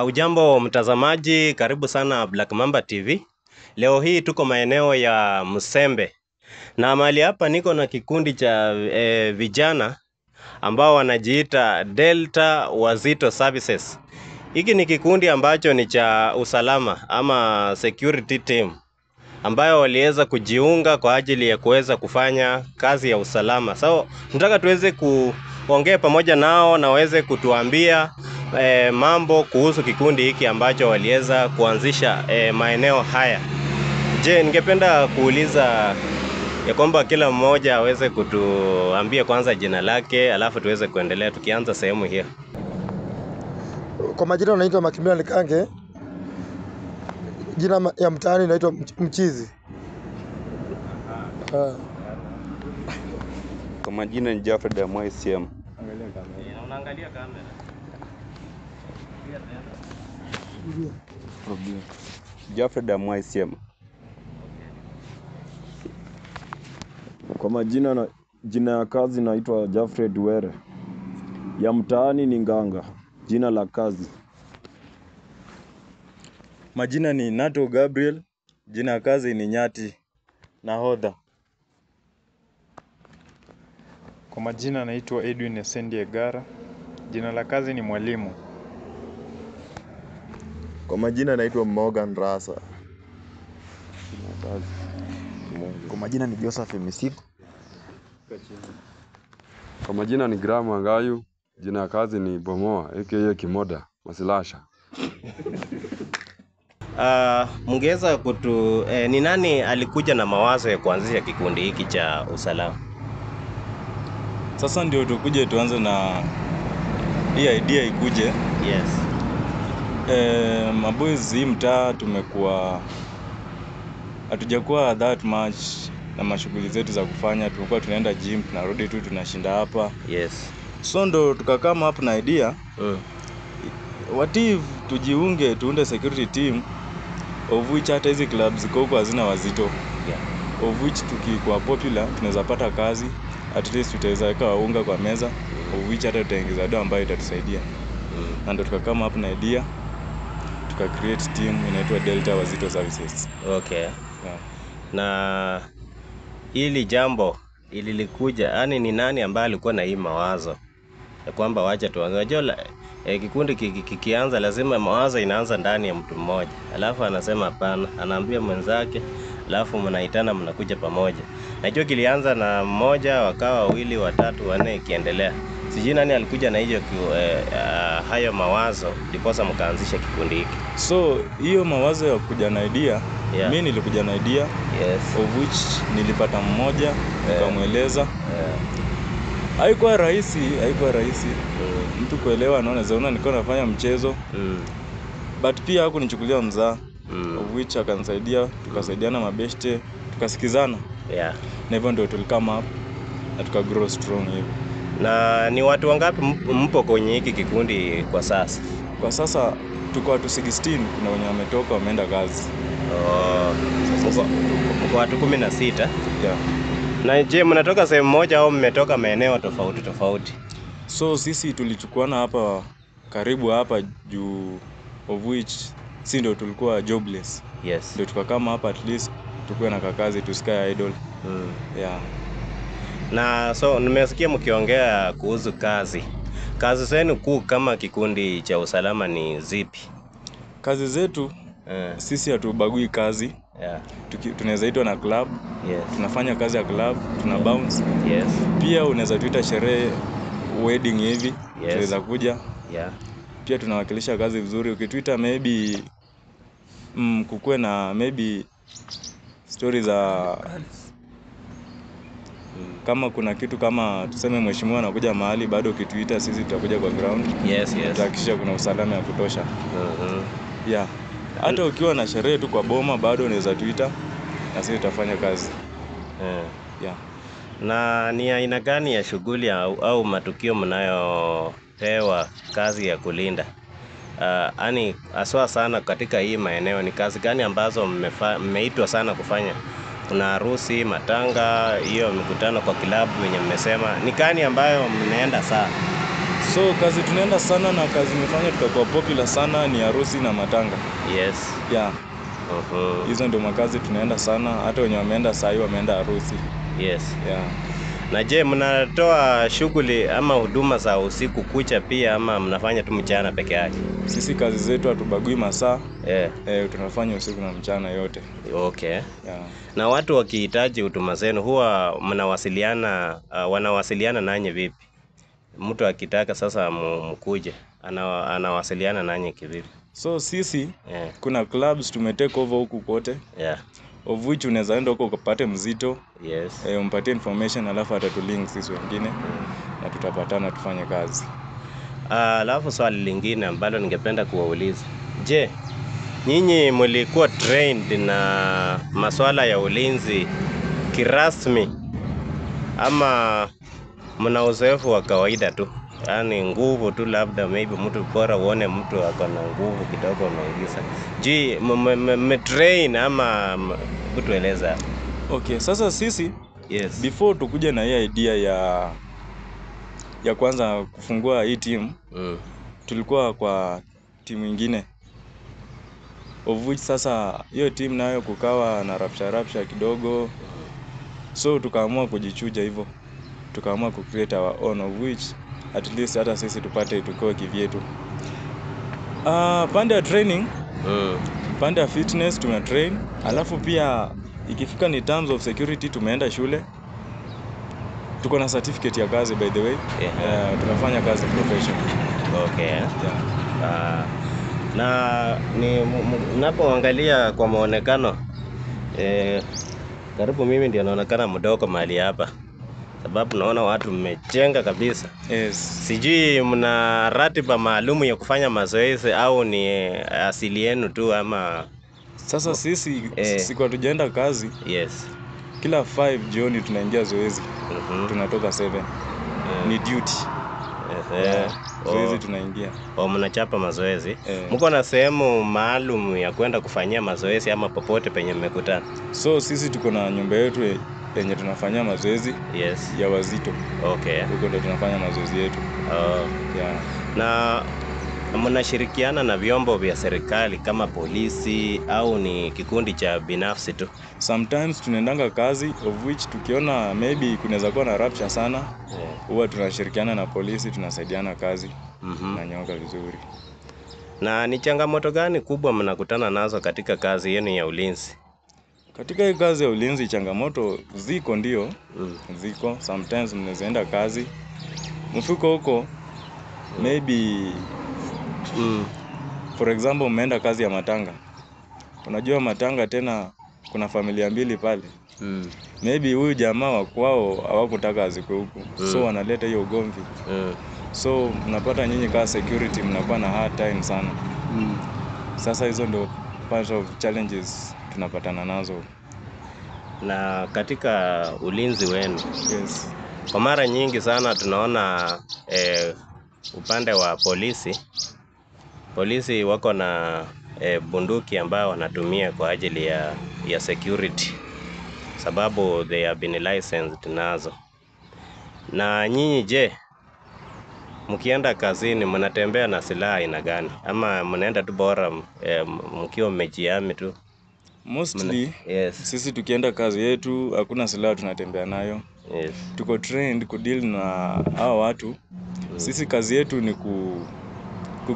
Ujambo mtazamaji, karibu sana Black Mamba TV. Leo hii tuko maeneo ya Musembe na mahali hapa niko na kikundi cha vijana ambao wanajiita Delta Wazito Services. Hiki ni kikundi ambacho ni cha usalama ama security team ambayo waliweza kujiunga kwa ajili ya kuweza kufanya kazi ya usalama. So nataka tuweze kuongea pamoja nao na waweze kutuambia mambo kuhusu kikundi hiki ambacho waliweza kuanzisha maeneo haya. Je, ningependa kuuliza ya kwamba kila mmoja aweze kutuambia kwanza jina lake, alafu tuweze kuendelea tukianza sehemu hiyo. Kwa majina naitwa Makimila Kange. Jina ya mtaani naitwa Mchizi. Kwa majina ni Jafred Amwai CM. Unaangalia kamera. Jafred Amwai CM. Kwa majina na jina ya kazi naitwa Jafred Were. Ya mtaani ni Nganga, jina la kazi. Majina ni Nato Gabriel, jina ya kazi ni Nyati Nahodha. Kwa majina naitwa Edwin Esendi Egara, jina la kazi ni mwalimu. Kwa majina naitwa Morgan Rasa. Kwa majina ni Joseph Misiku. Kwa majina ni Graham Wangayu, jina ya kazi ni Bomoa aka Kimoda Masilasha. Mngeweza kutu ni nani alikuja na mawazo ya kuanzisha kikundi hiki cha usalama? Sasa ndio tukuje tuanze na hii idea ikuje. Yes. Maboys hii mtaa tumekuwa hatujakuwa that much na mashughuli zetu za kufanya, tumekuwa tunaenda gym, tunarudi tu tunashinda hapa. Yes. So ndo tukakama up na idea. What if tujiunge tuunde security team of which hata hizi clubs ziko huko hazina wazito. Yeah. Of which tukikuwa popular tunaweza pata kazi, at least tutaweza weka unga kwa meza, of which hata tutaingiza doa ambayo itatusaidia. Na ndo tukakama up na idea tuka create team inaitwa Delta Wazito Services. Okay. Yeah. Na hili jambo ililikuja, yani ni nani ambaye alikuwa na hii mawazo ya kwamba wacha tuanze? Unajua kikundi kikianza lazima mawazo inaanza ndani ya mtu mmoja, alafu anasema hapana, anaambia mwenzake, alafu mnaitana mnakuja pamoja. Najua kilianza na mmoja, wakawa wawili, watatu, wanne, ikiendelea. Sijui nani alikuja na hiyo hayo mawazo ndiposa mkaanzisha kikundi hiki. So hiyo mawazo ya kuja na idea, Yeah. Mimi nilikuja na idea. Yes. Of which nilipata mmoja, nikamweleza. Haikuwa rahisi, haikuwa rahisi. Mtu kuelewa, naona zaona nilikuwa nafanya mchezo. But pia hakunichukulia mzaa. Of which akanisaidia, tukasaidiana mabeshte, tukasikizana. Yeah. Na hivyo ndio tulikama up na tuka grow strong hivyo. Na ni watu wangapi mpo kwenye hiki kikundi kwa sasa? Kwa sasa tuko watu 16, kuna wenye wametoka wameenda kazi. Oh, mko watu 16? Yeah. Na je, mnatoka sehemu moja au mmetoka maeneo tofauti tofauti? So sisi tulichukuana hapa karibu hapa juu, of which si ndio tulikuwa jobless. Yes. Ndio tukakama hapa at least tukue na kakazi, tusikae idle. Yeah. Na so nimesikia mkiongea kuhusu kazi. Kazi zenu kuu kama kikundi cha usalama ni zipi? Kazi zetu sisi hatubagui kazi. Yeah. Tunaweza itwa na club. Yes. Tunafanya kazi ya club, tuna bounce. Yes. Pia unaweza tuita sherehe, wedding hivi. Yes. Tunaweza kuja. Yeah. Pia tunawakilisha kazi vizuri. Ukituita maybe kukue na maybe stories za kama kuna kitu kama tuseme mheshimiwa anakuja mahali, bado ukituita sisi tutakuja kwa ground. Yes, yes. Tutahakikisha kuna usalama ya kutosha. Yeah. Hata ukiwa na sherehe tu kwa boma bado unaweza tuita na sisi tutafanya kazi. Yeah. Na ni aina gani ya shughuli au matukio mnayopewa kazi ya kulinda? Ani haswa sana katika hii maeneo ni kazi gani ambazo mmeitwa sana kufanya? Kuna harusi, matanga, hiyo mikutano kwa kilabu yenye mmesema. Ni gani ambayo mnaenda sana? So kazi tunaenda sana na kazi imefanya tukakuwa popular sana ni harusi na matanga. Yes. Yeah. Hizo ndio makazi tunaenda sana, hata wenye wameenda sahi wameenda harusi. Yes. Yeah. Na je, mnatoa shughuli ama huduma za usiku kucha pia ama mnafanya tu mchana peke yake? Sisi kazi zetu hatubagui masaa. Yeah. Tunafanya usiku na mchana yote. Okay. Yeah. Na watu wakihitaji huduma zenu huwa mnawasiliana, wanawasiliana nanyi vipi? Mtu akitaka sasa mkuje, anawasiliana nanyi kivipi? So sisi kuna clubs tumetake over huku kote. Yeah. Of which unaweza enda huko ukapate mzito. Yes. Umpatie information alafu atatulink sisi wengine na tutapatana tufanye kazi. Alafu swali lingine ambalo ningependa kuwauliza. Je, nyinyi mlikuwa trained na masuala ya ulinzi kirasmi ama mna uzoefu wa kawaida tu? Yaani nguvu tu, labda maybe mtu bora uone mtu ako na nguvu kidogo unaingiza. Je, mmetrain ama kutueleza? Okay, sasa sisi yes. Before tukuje na hii idea ya kwanza kufungua hii team, tulikuwa kwa timu ingine, of which sasa hiyo team nayo kukawa na rapsha kidogo, so tukaamua kujichuja hivyo, tukaamua ku create our own, of which at least hata sisi tupate tukoe kivyetu. Pande ya training, pande ya fitness tumetrain, alafu pia ikifika ni terms of security tumeenda shule. Tuko na certificate ya kazi by the way. Yeah. Tunafanya kazi professional. Okay. Yeah. Na ni napoangalia kwa muonekano, karibu mimi ndio naonekana mdogo mahali hapa, sababu naona watu mmechenga kabisa. Yes. Sijui mna ratiba maalumu ya kufanya mazoezi au ni asili yenu tu ama? Sasa sisi siku hatujaenda kazi. Yes. Kila 5 jioni tunaingia zoezi. Tunatoka 7. Ni duty. Zoezi tunaingia. Mnachapa mazoezi. Mko na sehemu maalum ya kwenda kufanyia mazoezi ama popote penye mmekutana? So sisi tuko na nyumba yetu yenye tunafanyia mazoezi. Yes. Ya wazito. Okay. Huko ndio tunafanya mazoezi yetu. Yeah. Na mnashirikiana na vyombo vya serikali kama polisi au ni kikundi cha binafsi tu? Sometimes tunaendanga kazi, of which tukiona maybe kunaweza kuwa na rapture sana, huwa tunashirikiana na polisi, tunasaidiana kazi. Na nyoka vizuri. Na ni changamoto gani kubwa mnakutana nazo katika kazi yenu ya ulinzi? Katika hii kazi ya ulinzi changamoto ziko, ndio. Ziko. Sometimes mnaweza enda kazi, mfiko huko maybe for example mmeenda kazi ya matanga. Unajua matanga tena kuna familia mbili pale. Maybe huyu jamaa wa kwao hawakutaka azikwe huku. So wanaleta hiyo ugomvi. So mnapata nyinyi kama security mnakuwa na hard time sana. Sasa hizo ndio part of challenges tunapatana nazo. Na katika ulinzi wenu, yes, kwa mara nyingi sana tunaona upande wa polisi, polisi wako na bunduki ambayo wanatumia kwa ajili ya security, sababu they have been licensed nazo. Na nyinyi je, mkienda kazini mnatembea na silaha aina gani? Ama mnaenda tu bora mkiwa mmejihami tu? Mostly, yes, sisi tukienda kazi yetu hakuna silaha tunatembea nayo. Yes. Tuko trained kudeal na hawa watu. Sisi kazi yetu ni ku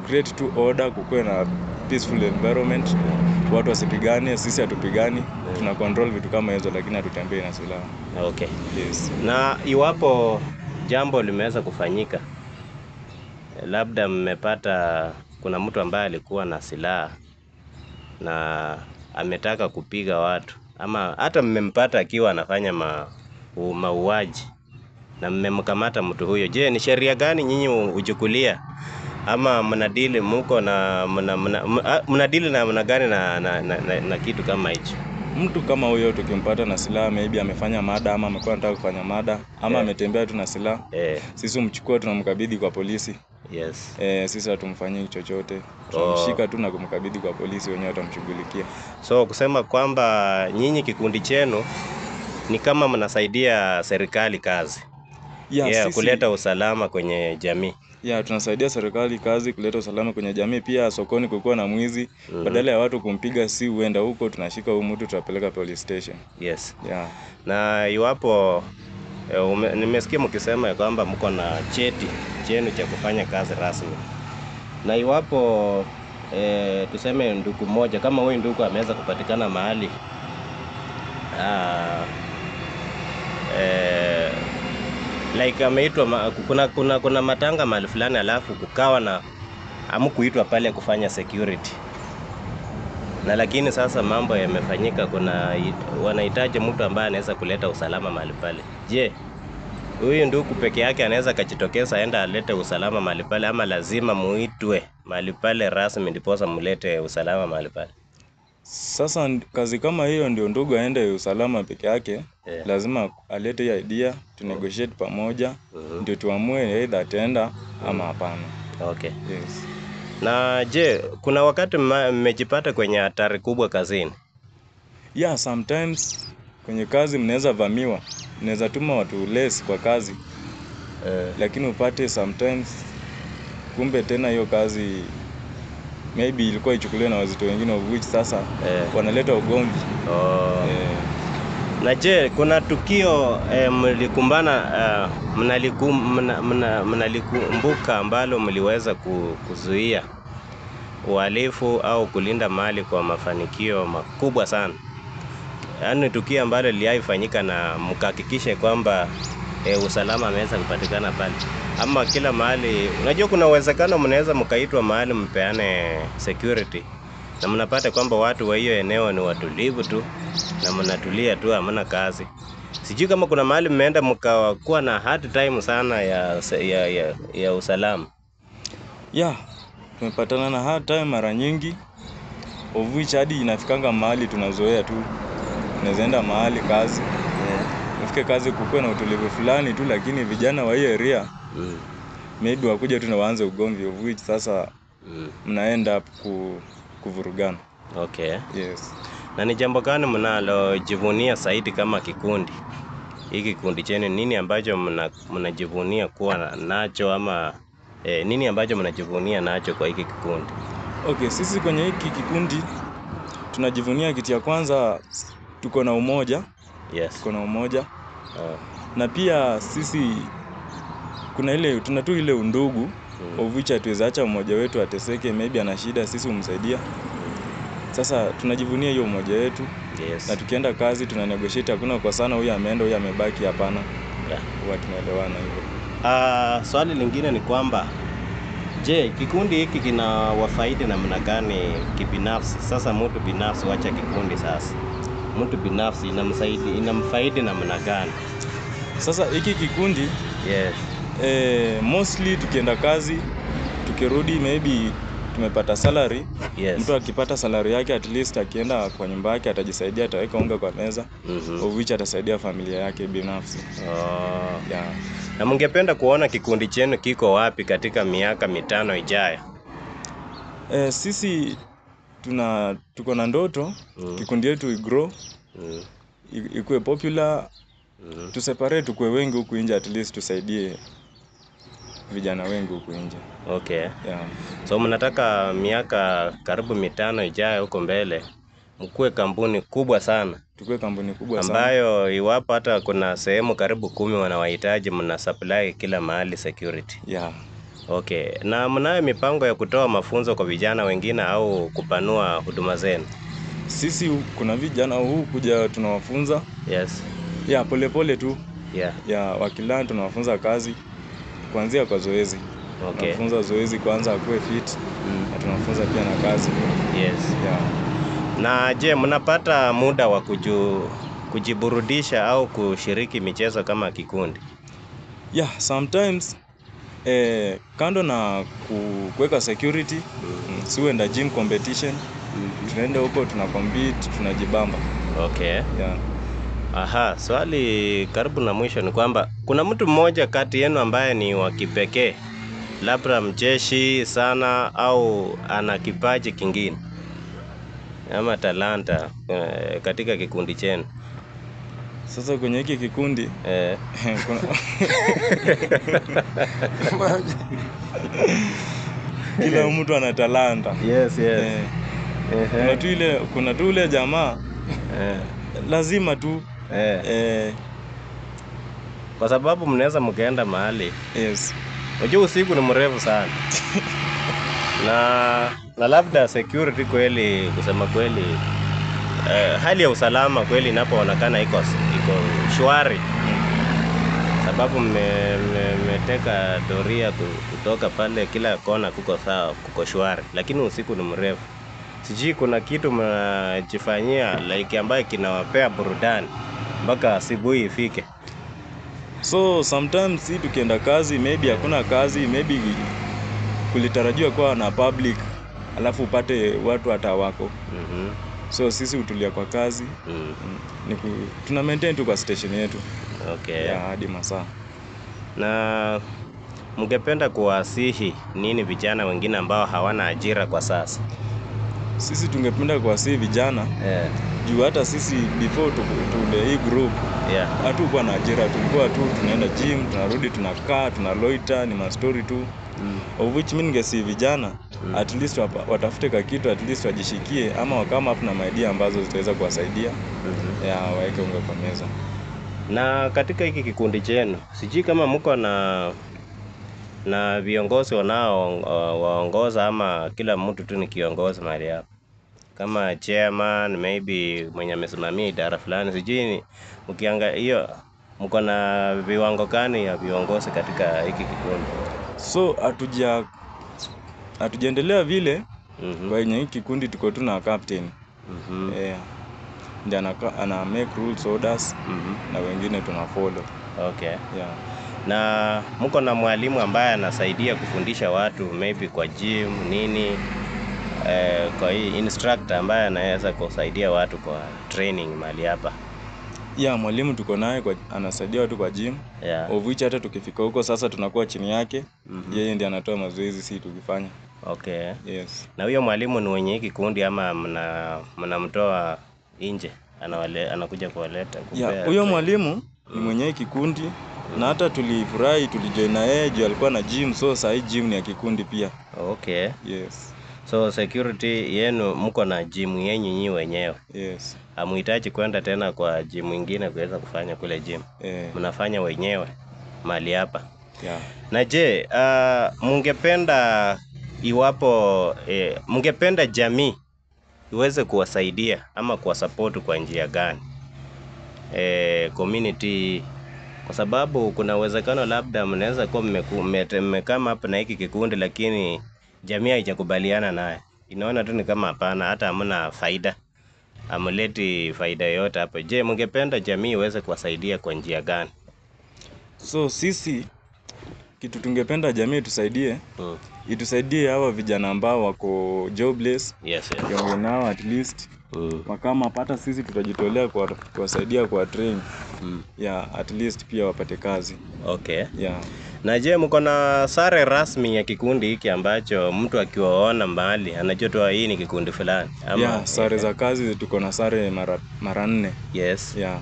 create tu order, kukuwe na peaceful environment, watu wasipigane, sisi hatupigani, tuna control vitu kama hizo, lakini hatutembei na silaha. Okay. Yes. Na iwapo jambo limeweza kufanyika, labda mmepata kuna mtu ambaye alikuwa na silaha na ametaka kupiga watu, ama hata mmempata akiwa anafanya mauaji na mmemkamata mtu huyo, je, ni sheria gani nyinyi huchukulia? Ama mnadili mko na mnadili na mna gani na kitu kama hicho? Mtu kama huyo tukimpata na silaha, maybe amefanya mada ama amekuwa anataka kufanya mada ama ametembea tu na silaha, sisi humchukua tunamkabidhi kwa polisi. Yes. Sisi hatumfanyii chochote. Tunamshika tu na kumkabidhi kwa polisi, wenyewe watamshughulikia. So kusema kwamba nyinyi kikundi chenu ni kama mnasaidia serikali kazi. Yeah, sisi, kuleta usalama kwenye jamii. Ya, tunasaidia serikali kazi kuleta usalama kwenye jamii. Pia sokoni kukuwa na mwizi, badala ya watu kumpiga, si huenda huko tunashika huyu mtu tutapeleka police station. Yes. Yeah. Na iwapo nimesikia mkisema ya kwamba mko na cheti chenu cha kufanya kazi rasmi, na iwapo tuseme ndugu mmoja kama huyu ndugu ameweza kupatikana mahali like ameitwa kuna matanga mahali fulani, alafu kukawa na hamkuitwa pale kufanya security, na lakini sasa mambo yamefanyika, kuna wanahitaji mtu ambaye anaweza kuleta usalama mahali pale. Je, huyu ndugu peke yake anaweza akajitokeza aenda alete usalama mahali pale, ama lazima muitwe mahali pale rasmi ndiposa mulete usalama mahali pale? Sasa kazi kama hiyo ndio ndugu aende usalama peke yake. Yeah. Lazima alete hiyo idea, tu negotiate pamoja, ndio tuamue either ataenda ama hapana. Okay. Yes. Na je, kuna wakati mmejipata kwenye hatari kubwa kazini? Yeah, sometimes kwenye kazi mnaweza vamiwa, mnaweza tuma watu less kwa kazi. Lakini upate sometimes kumbe tena hiyo kazi maybe ilikuwa ichukuliwe na wazito wengine, of which sasa wanaleta ugomvi. Na je, kuna tukio mlikumbana mnalikumbuka ambalo mliweza kuzuia uhalifu au kulinda mali kwa mafanikio makubwa sana? Yaani tukio ambalo liliwahi na mkahakikishe kwamba usalama ameweza kupatikana pale. Ama kila mahali, unajua kuna uwezekano mnaweza mkaitwa mahali mpeane security na mnapata kwamba watu wa hiyo eneo ni watulivu tu na mnatulia tu, hamna kazi. Sijui kama kuna mahali mmeenda mkakuwa na hard time sana ya usalama. Yeah, tumepatana na hard time mara nyingi, of which hadi inafikanga mahali tunazoea tu. Unaweza enda mahali kazi, ufike kazi kukuwe na utulivu fulani tu, lakini vijana wa hiyo area maybe wakuja tu na waanze ugomvi, of which sasa mnaenda kuvurugana. Okay. Yes. Na ni jambo gani mnalojivunia zaidi kama kikundi? Hiki kikundi chenu, nini ambacho mnajivunia kuwa nacho, ama nini ambacho mnajivunia nacho kwa hiki kikundi? Okay, sisi kwenye hiki kikundi tunajivunia kitu ya kwanza, tuko na umoja. Yes. Tuko na umoja. Na pia sisi kuna ile tuna tu ile undugu, of which hatuwezi acha mmoja wetu ateseke, maybe ana shida, sisi humsaidia. Sasa tunajivunia hiyo umoja wetu. Yes. Na tukienda kazi tuna negotiate, hakuna kwa sana huyu ameenda huyu amebaki, hapana. Yeah. Huwa tunaelewana hivyo. Swali lingine ni kwamba je, kikundi hiki kina wafaidi namna gani kibinafsi? Sasa mtu binafsi, wacha kikundi sasa. Mtu binafsi inamfaidi namna gani? Sasa hiki kikundi, yes. Mostly tukienda kazi, tukirudi maybe tumepata salary. Yes. Mtu akipata salary yake at least akienda kwa nyumba yake atajisaidia, ataweka unga kwa meza, of which atasaidia familia yake binafsi. Yeah. Na mungependa kuona kikundi chenu kiko wapi katika miaka 5 ijayo? Sisi tuko na ndoto kikundi yetu igrow, ikuwe popular, tuseparate tukue wengi huku nje, at least tusaidie vijana wengi huku nje. Okay. Yeah. So mnataka miaka karibu 5 ijayo huko mbele mkuwe kampuni kubwa sana. Tukue kampuni kubwa sana ambayo iwapo hata kuna sehemu karibu 10 wanawahitaji, mna supply kila mahali security. Yeah. Okay. Na mnayo mipango ya kutoa mafunzo kwa vijana wengine au kupanua huduma zenu? Sisi kuna vijana huu kuja tunawafunza. Yes. Yeah, pole pole tu. Yeah. Yeah, wakilearn tunawafunza kazi kuanzia kwa zoezi. Okay. Tunafunza zoezi kwanza akuwe fit, na tunafunza pia na kazi. Yes. Yeah. Na je, mnapata muda wa kujiburudisha au kushiriki michezo kama kikundi? Yeah, sometimes kando na kuweka security, si huenda gym competition, tunaenda huko tuna compete, tunajibamba. Okay. Yeah. Aha, swali karibu na mwisho ni kwamba kuna mtu mmoja kati yenu ambaye ni wa kipekee, labda mcheshi sana au ana kipaji kingine ama talanta katika kikundi chenu? Sasa kwenye hiki kikundi kila mtu ana talanta. Yes, yes. Kuna tu ile jamaa lazima tu kwa sababu mnaweza mkaenda mahali. Yes. Unajua usiku ni mrefu sana. Na labda security kweli, kusema kweli, hali ya usalama kweli inapoonekana iko shwari. Sababu mmeteka doria kutoka pale kila kona kuko sawa, kuko shwari, lakini usiku ni mrefu. Sijui kuna kitu mnajifanyia like ambayo kinawapea burudani mpaka asubuhi ifike. So sometimes si tukienda kazi, maybe hakuna kazi, maybe kulitarajiwa kuwa na public, alafu upate watu hata wako. So sisi hutulia kwa kazi. Tuna maintain tu kwa station yetu. Okay. Ya hadi masaa. Na mngependa kuwasihi nini vijana wengine ambao hawana ajira kwa sasa? Sisi tungependa kuwasihi vijana juu hata sisi before tuunde hii group hatukuwa na ajira, tulikuwa tu tunaenda gym, tunarudi, tunakaa, tunaloita, ni mastori tu. Of which mimi ningesihi vijana at least watafute kakitu, at least wajishikie ama wakama up na idea ambazo zitaweza kuwasaidia. Waeke unga kwa meza. Na katika hiki kikundi chenu, sijui kama mko na viongozi wanao waongoza ama kila mtu tu ni kiongozi mahali hapo. Kama chairman, maybe mwenye amesimamia idara fulani, sijui mkiangalia hiyo mko na viwango gani ya viongozi katika hiki kikundi? So hatujaendelea vile. Kwenye hiki kikundi tuko tu na captain. Ndiye ana make rules, orders, na wengine tuna follow. Okay. Yeah. Na mko na mwalimu ambaye anasaidia kufundisha watu maybe kwa gym nini, kwa hii instructor ambaye anaweza kusaidia watu kwa training mahali hapa? Yeah, mwalimu tuko naye anasaidia watu kwa gym. Of which hata tukifika huko sasa tunakuwa chini yake. Yeye ndiye anatoa mazoezi, si tukifanya. Okay. Yes. Na huyo mwalimu ni wenye hiki kikundi ama mnamtoa nje? Anakuja kuwaleta kupea? Yeah, huyo mwalimu ni mwenye kikundi. Na hata tulifurahi tulijoin na yeye juu alikuwa na gym, so sahi gym ni ya kikundi pia. Okay. Yes. So security yenu mko na gym yenyu nyinyi wenyewe. Yes. Hamuhitaji kwenda tena kwa gym nyingine kuweza kufanya kule gym. Mnafanya wenyewe mahali hapa. Yeah. Na je, mungependa iwapo mungependa jamii iweze kuwasaidia ama kuwasupport kwa njia gani? Community, kwa sababu kuna uwezekano labda mnaweza kuwa mmekama hapa na hiki kikundi lakini jamii haijakubaliana naye. Inaona tu ni kama hapana, hata hamna faida, hamleti faida yoyote hapo. Je, mungependa jamii iweze kuwasaidia kwa njia gani? So sisi kitu tungependa jamii itusaidie, itusaidie hawa vijana ambao wako jobless. Yes, yes. Tuongee nao at least. Wakama hata sisi tutajitolea kuwasaidia kwa train. Yeah, at least pia wapate kazi. Okay. Yeah. Na je, mko na sare rasmi ya kikundi hiki ambacho mtu akiwaona mbali anajua tu hii ni kikundi fulani? Ama yeah, sare za kazi tuko na sare mara 4. Yes. Yeah.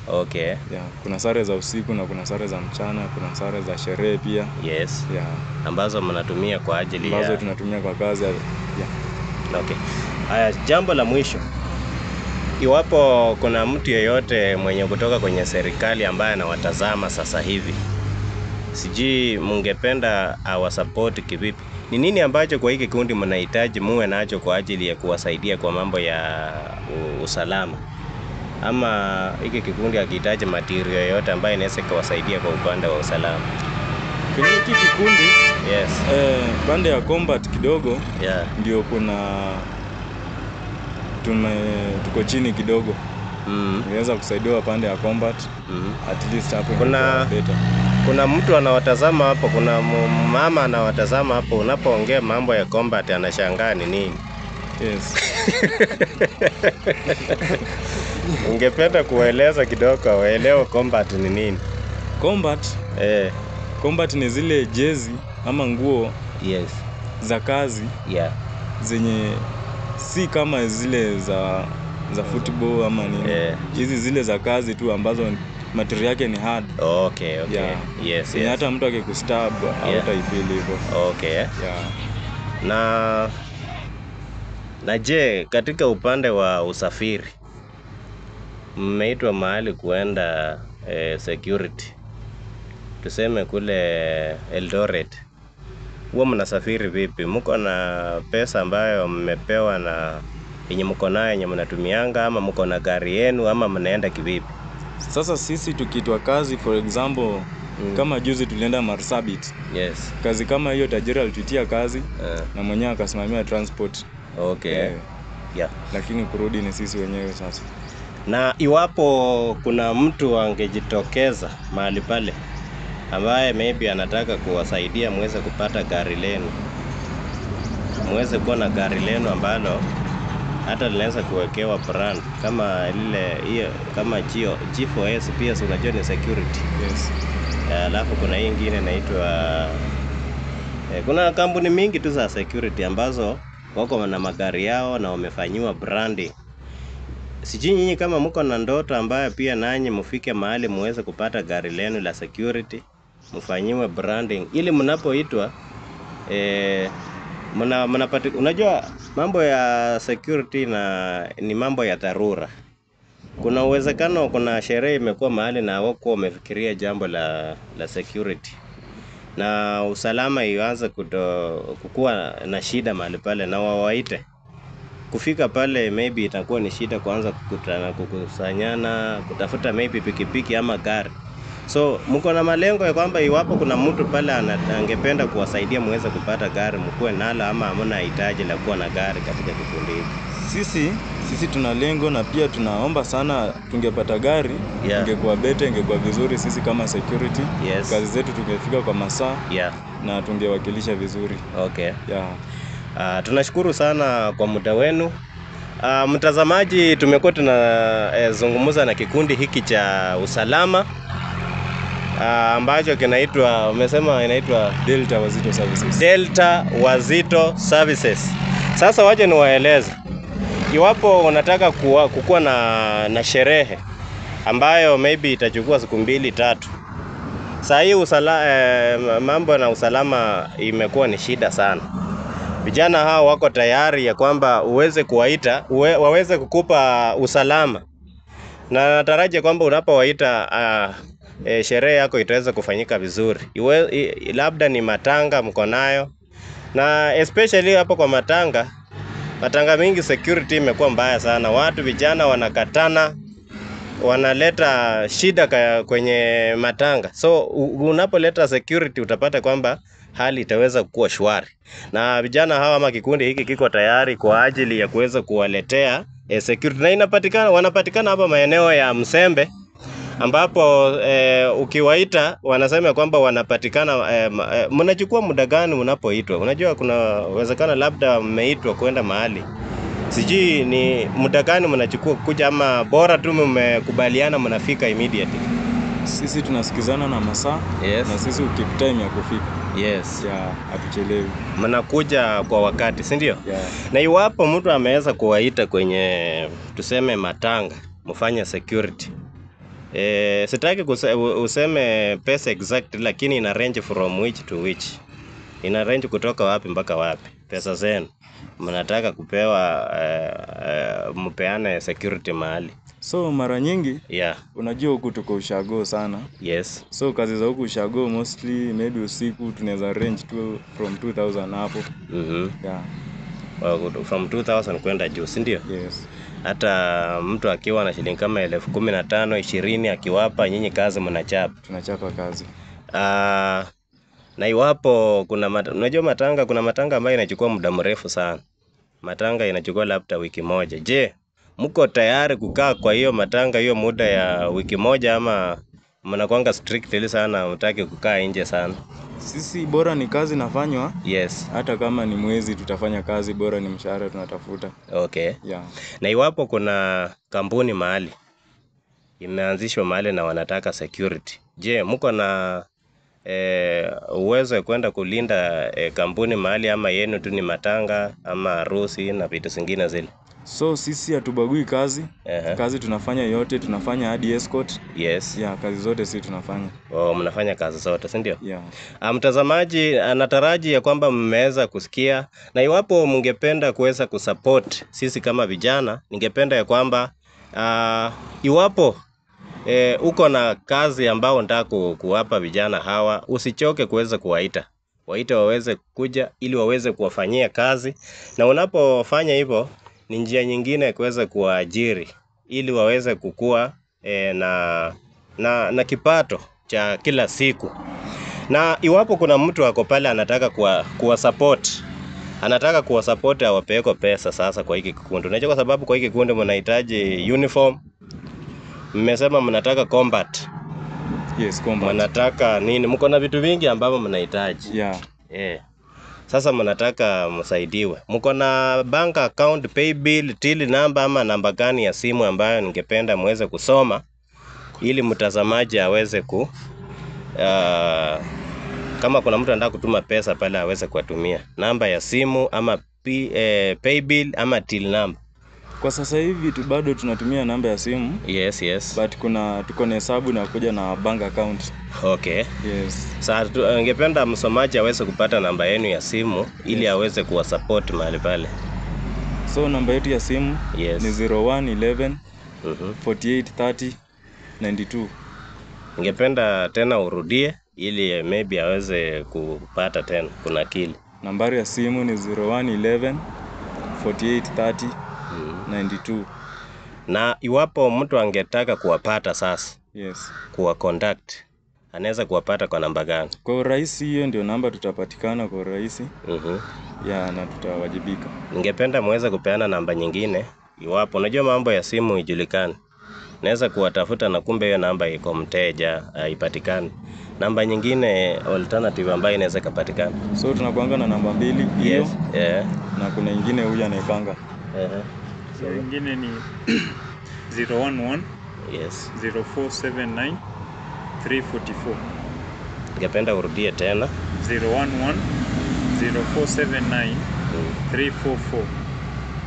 Okay. Yeah, kuna sare za usiku na kuna sare za mchana, kuna sare za sherehe pia. Yes. Yeah. Ambazo mnatumia kwa ajili ya ambazo tunatumia kwa kazi. Yeah. Okay. Haya, jambo la mwisho. Iwapo kuna mtu yeyote mwenye kutoka kwenye serikali ambaye anawatazama sasa hivi, sijui mungependa awasupport kivipi? Ni nini ambacho kwa hiki kikundi mnahitaji muwe nacho kwa ajili ya kuwasaidia kwa mambo ya usalama? Ama hiki kikundi hakihitaji material yoyote ambayo inaweza kuwasaidia kwa upande wa usalama? Kwenye hiki kikundi, yes, pande ya combat kidogo, yeah, ndio kuna tuko chini kidogo. Niweza kusaidiwa pande ya combat. At least hapo better. Kuna mtu anawatazama hapo, kuna mama anawatazama hapo, unapoongea mambo ya combat anashangaa ni nini. Yes. Ungependa kueleza kidogo waelewe combat ni nini? Combat? Combat ni zile jezi ama nguo, yes, za kazi, yeah, zenye si kama zile za za football ama nini. Hizi zile za kazi tu ambazo material yake ni hard. Okay. Yeah. Yes, Yenye yes. hata mtu akikustab hautaifeel hivyo. Okay. Yeah. Na je, katika upande wa usafiri mmeitwa mahali kuenda security, tuseme kule Eldoret, huwa mnasafiri vipi? Mko na pesa ambayo mmepewa na yenye mko nayo yenye mnatumianga, ama mko na gari yenu, ama mnaenda kivipi? Sasa sisi tukiitwa kazi, for example, kama juzi tulienda Marsabit. Yes. Kazi kama hiyo tajiri alituitia kazi na mwenyewe akasimamia transport. Okay. Yeah. Lakini kurudi ni sisi wenyewe sasa. Na iwapo kuna mtu angejitokeza mahali pale ambaye maybe anataka kuwasaidia muweze kupata gari lenu, muweze kuwa na gari lenu ambalo hata linaweza kuwekewa brand kama lile hiyo, kama G4S pia, si unajua ni security. Yes. Alafu kuna hii ingine inaitwa kuna kampuni mingi tu za security ambazo wako na magari yao na wamefanyiwa branding. Sijui nyinyi kama mko na ndoto ambayo pia nanyi mfike mahali muweze kupata gari lenu la security, mfanyiwe branding ili mnapoitwa unajua mambo ya security na ni mambo ya dharura. Kuna uwezekano kuna sherehe imekuwa mahali na hawakuwa wamefikiria jambo la security na usalama ianze kukua na shida mahali pale, na wawaite kufika pale, maybe itakuwa ni shida kuanza kukutana, kukusanyana, kutafuta maybe pikipiki ama gari. So mko na malengo ya kwamba iwapo kuna mtu pale angependa kuwasaidia muweze kupata gari, mkuwe nalo, ama hamna hitaji la kuwa na gari katika kikundi hiki? Sisi tuna lengo na pia tunaomba sana tungepata gari. Yeah. Ingekuwa better, ingekuwa vizuri sisi kama security. Yes. Kazi zetu tungefika kwa masaa. Yeah. Na tungewakilisha vizuri. Okay. Yeah. Tunashukuru sana kwa muda wenu. Mtazamaji, tumekuwa tunazungumza na kikundi hiki cha usalama ambacho kinaitwa, umesema inaitwa Delta Wazito Services. Delta Wazito Services. Sasa waje niwaeleze, iwapo unataka kukua na sherehe ambayo maybe itachukua siku 2-3. Saa hii mambo na usalama imekuwa ni shida sana. Vijana hao wako tayari ya kwamba uweze kuwaita, waweze kukupa usalama. Na nataraji kwamba unapowaita sherehe yako itaweza kufanyika vizuri. Labda ni matanga mko nayo. Na especially hapo kwa matanga mingi security imekuwa mbaya sana. Watu vijana wanakatana, wanaleta shida kwenye matanga. So unapoleta security utapata kwamba hali itaweza kuwa shwari. Na vijana hawa ama kikundi hiki kiko tayari kwa ajili ya kuweza kuwaletea security. Na wanapatikana hapa maeneo ya Msembe, ambapo ukiwaita wanasema kwamba wanapatikana. Mnachukua muda gani mnapoitwa? Unajua kuna uwezekano labda mmeitwa kwenda mahali, sijui ni muda gani mnachukua kuja, ama bora tu mmekubaliana mnafika immediately? Sisi tunasikizana na masaa. Yes. Na sisi keep time ya kufika. Yes. Yeah, hatuchelewi. Mnakuja kwa wakati, si ndio? Yeah. Na iwapo mtu ameweza kuwaita kwenye tuseme matanga, mfanye security. Sitaki useme pesa exact, lakini ina range from which to which. Ina range kutoka wapi mpaka wapi pesa zenu mnataka kupewa, mpeane security mahali? So mara nyingi, yeah, unajua huku tuko ushago sana. Yes. So kazi za huku ushago mostly maybe usiku tunaweza range tu from 2000 hapo. Yeah. Well, from 2000 kwenda juu, si ndio? Yes. Hata mtu akiwa na shilingi kama 15,000 20 akiwapa nyinyi kazi mnachapa. Tunachapa kazi. Na iwapo kuna unajua matanga, kuna matanga ambayo inachukua muda mrefu sana. Matanga inachukua labda wiki moja. Je, mko tayari kukaa kwa hiyo matanga hiyo muda ya wiki moja, ama mnakuanga strictly sana mtaki kukaa nje sana? Sisi bora ni kazi nafanywa. Yes. Hata kama ni mwezi tutafanya kazi, bora ni mshahara tunatafuta. Okay. Yeah. Na iwapo kuna kampuni mahali imeanzishwa mahali na wanataka security, je, mko na uwezo wa kwenda kulinda kampuni mahali, ama yenu tu ni matanga ama harusi na vitu zingine zile? So sisi hatubagui kazi. Kazi tunafanya yote, tunafanya hadi escort. Yes. Yeah, kazi zote sisi tunafanya. Oh, mnafanya kazi zote, si ndio? Yeah. Mtazamaji, nataraji ya kwamba mmeweza kusikia, na iwapo mngependa kuweza kusupport sisi kama vijana, ningependa ya kwamba iwapo uko na kazi ambao unataka kuwapa vijana hawa, usichoke kuweza kuwaita. Waite waweze kuja ili waweze kuwafanyia kazi, na unapofanya hivyo ni njia nyingine ya kuweza kuwaajiri ili waweze kukua na kipato cha kila siku. Na iwapo kuna mtu ako pale anataka kuwa support, anataka kuwa support awapeko pesa sasa kwa hiki kikundi. Unajua kwa sababu kwa hiki kikundi mnahitaji uniform. Mmesema mnataka combat. Yes, combat. Mnataka nini? Mko na vitu vingi ambavyo mnahitaji. Yeah. Sasa mnataka msaidiwe. Mko na bank account, pay bill, till number ama namba gani ya simu ambayo ningependa muweze kusoma ili mtazamaji aweze kama kuna mtu anataka kutuma pesa pale aweze kuwatumia namba ya simu ama pay bill ama till number. Kwa sasa hivi bado tunatumia namba ya simu. Yes, yes. But tuko na hesabu na kuja na bank account. Okay. Yes. Sasa ningependa msomaji aweze kupata namba yenu ya simu ili aweze kuwasupport mahali pale. So namba yetu ya simu yes, ni 0111 48 30 92. Ningependa tena urudie ili maybe aweze kupata tena kuna akili. Nambari ya simu ni 0111 48 30 92. Na iwapo mtu angetaka kuwapata sasa, yes, kuwa contact, anaweza kuwapata kwa namba gani? Kwa urahisi hiyo ndio namba tutapatikana kwa urahisi. Ya, na tutawajibika. Ningependa muweze kupeana namba nyingine iwapo unajua mambo ya simu ijulikane. Naweza kuwatafuta na kumbe hiyo namba iko mteja haipatikani. Namba nyingine alternative ambayo inaweza kupatikana. So tunakuanga na namba 2 hiyo. Yes. Yeah. Na kuna nyingine huyu anaipanga. So nyingine ni 011 yes, 0479 344. Ningependa urudie tena. 011 0479 344.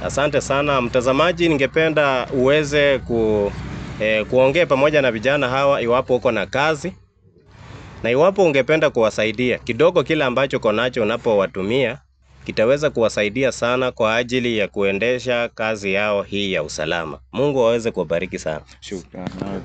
Asante sana mtazamaji, ningependa uweze kuongea pamoja na vijana hawa iwapo uko na kazi na iwapo ungependa kuwasaidia kidogo, kile ambacho uko nacho unapowatumia kitaweza kuwasaidia sana kwa ajili ya kuendesha kazi yao hii ya usalama. Mungu aweze kuwabariki sana. Shukrani.